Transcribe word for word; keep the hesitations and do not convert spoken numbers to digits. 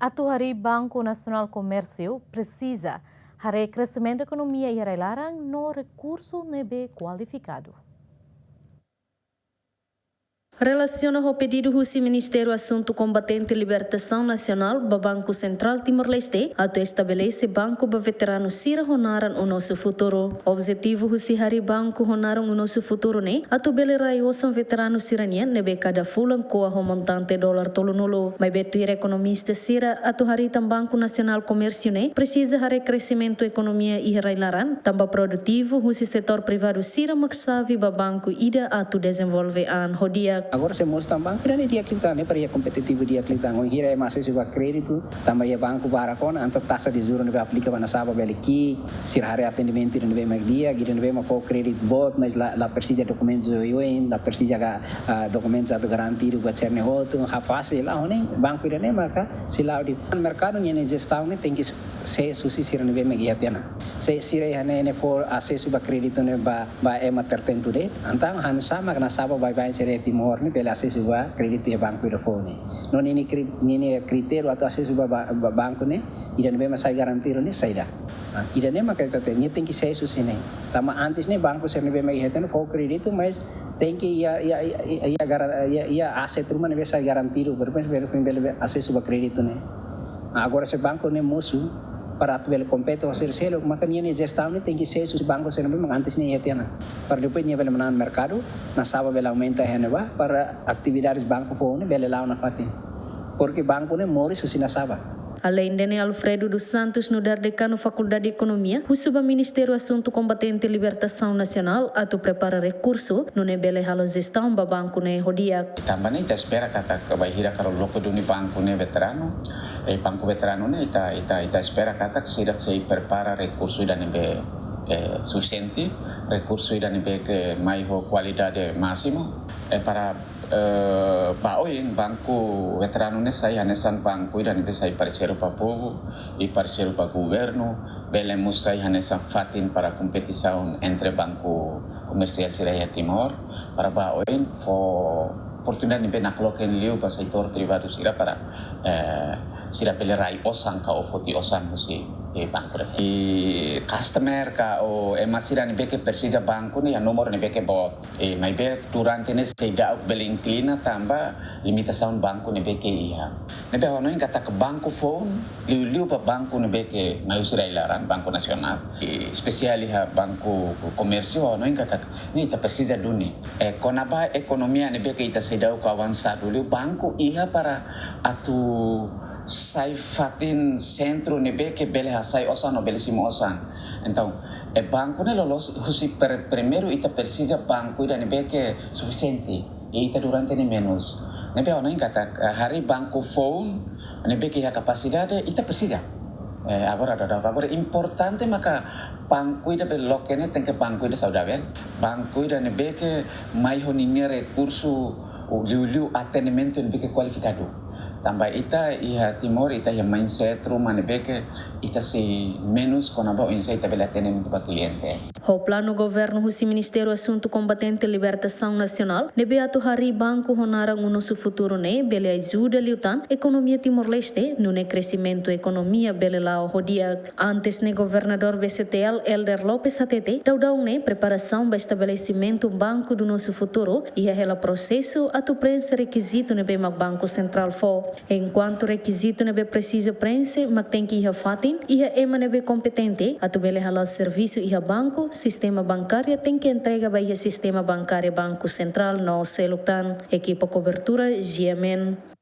Atu harii Banku Nasionál Komérsiu presiza haree kresimentu ekonomia iha rai-laran no rekursu ne'ebé kualifikadu. Relasiona ho pedidu husi Ministériu Asuntu Kombatente Libertasaun Nasionál ba Banku Sentrál Timor-Leste atu estabelese banku ba veteranu sira ho naran O Nosso Futuro. Objetivu husi harii banku ho naran O Nosso Futuro ne'e atu bele rai osan veteranu sira-nian ne'ebé kada fulan ko'a ho montante dolar tolunulu. Maibé tuir ekonomista sira, atu harii tan Banku Nasionál Komérsiu ne'e presiza haree kresimentu ekonomia iha rai-laran, tanba produtivu husi setór privadu sira mak xave ba banku ida atu dezenvolve an ho di'ak. Agora se mosu tan banku ida-ne'e di'ak liután, ne'e para iha kompetitivu di'ak liután. Wainhira ema asesu ba kréditu, tanba iha banku barak ona, entaun taxa de juru ne'ebé aplika ba nasaba bele ki'ik, sira haree atendimentu ida ne'ebé mak di'ak, ida ne'ebé mak fó kréditu boot, mas la, la presiza dokumentu oioin, la presiza ga, ah, dokumentu atu garantidu ba sira-ne'e hotu, hafasil, ah, ne'e banku ida-ne'e maka sei la'o di'ak. Merkadu nian jestaun ne'e tenke sei husi sira ne'ebé mak iha tiha ona. Se sira iha ne'e, ne'e fó asesu ba kréditu ne'e ba, ba ema tertentu de'it, entaun hanesan mak nasaba baibain sira iha Timor ne'e bele asesu ba kréditu iha banku ida foun ne'e. No ninia kri-, ninia kritériu atu asesu ba, ba, ba banku ne'e, ida ne'ebé mak sai garantidu ne'e saida. Ah, ida-ne'e maka ita te-, nia tenke sei husi ne'e. Tanba antes ne'e banku sira ne'ebé mak iha tiha ona fó kréditu, mas tenke iha, iha, iha, iha, iha gara-, iha, iha aset ruma ne'ebé sai garantidu, para depois bele, bele, bele asesu ba kréditu ne'e. Ah, agora se banku ne'e mosu para atu bele kompete ho sira seluk, maka ninia jestaun ne'e tenke sei husi banku sira ne'ebé mak antes ne'e iha tiha ona. Para depois nia bele manán merkadu, nasaba bele aumenta iha ne'ebá, para atividades banku foun ne'e bele la'o nafatin. Porque banku ne'e moris husi nasaba. Aleinde ne'e, Alfredo dos Santos, nu'udar dekanu Fakuldade Ekonomia, husu ba Ministériu Asuntu Kombatente Libertasaun Nasionál atu prepara rekursu nune'e bele halo jestaun ba banku ne'e ho di'ak. Tanba ne'e ita espera katak bainhira karik loke duni banku ne'e veteranu, eh, banku veteranu ne'e ita, ita, ita espera katak sira sei prepara rekursu ida ne'ebé, eh, sufisiente, rekursu ida ne'ebé ke mai ho kualidade másimu, eh, para Eh, ba oin banku veteranu ne'e sai hanesan banku ida ne'ebé sai parseiru ba povu, i parseiru ba governu, bele mós sai hanesan fatin para kompetisaun entre banku komersiál sira iha Timor, para ba oin fó oportunidade ne'ebé nakloke liu ba setór privadu sira para, eh, sira bele rai osan ka ou foti osan husi, eh, banku ne'e. I customer ka ou ema sira ne'ebé ke presiza banku ne'e iha númeru ne'ebé ke boot. Eh, maibé durante ne'e seidauk bele inklina tanba limitasaun banku ne'ebé ke iha. Ne'ebé ha'u hanoin katak banku foun, liuliu ba banku ne'ebé ke mai husi rai-laran, Banku Nasionál. Eh, espesiál iha banku komérsiu, ha'u hanoin katak ne'e ita presiza duni. Eh, kona-ba ekonomia ne'ebé ke ita seidauk avansa liu, banku iha para atu sai fatin sentru ne'ebé ke bele hasai osan no bele simu osan. Entaun, eh, banku ne'e loloos husi per-, primeiru ita presiza banku ida ne'ebé ke sufisiente, i ita durante ne'e menus. Ne'ebé ha'u hanoin katak, eh, harii banku foun ne'ebé ke iha kapasidade, ita presiza. Eh, agora daudaun, agora importante maka banku ida bele loke ne'e tenke banku ida saudavel, banku ida ne'ebé ke mai ho ninia rekursu, ou liuliu atendimentu ne'ebé ke kualifikadu. Tanba ita iha Timor, ita iha mindset ruma ne'ebé ke ita sei menus kona-ba oinsá ita bele atendimentu ba kliente. Ho planu governu husi Ministériu Asuntu Kombatente Libertasaun Nasionál, ne'ebé atu harii banku ho naran O Nosso Futuro ne'e bele ajuda liután ekonomia Timor-Leste, nune'e kresimentu ekonomia bele la'o ho di'ak. Antes ne'e Governadór B C T L, Helder Lopes hatete, daudaun ne'e preparasaun ba estabelesimentu Banco do Nosso Futuro iha hela prosesu atu prenxe rekizitu ne'ebé mak Banku Sentrál fó. Enkuantu rekizitu ne'ebé presiza prenxe mak tenke iha fatin, iha ema ne'ebé kompetente atu bele hala'o servisu iha banku, sistema bankária tenke entrega ba iha sistema bankária Banku Sentrál no seluk tan. Ekipa kobertura, G M N.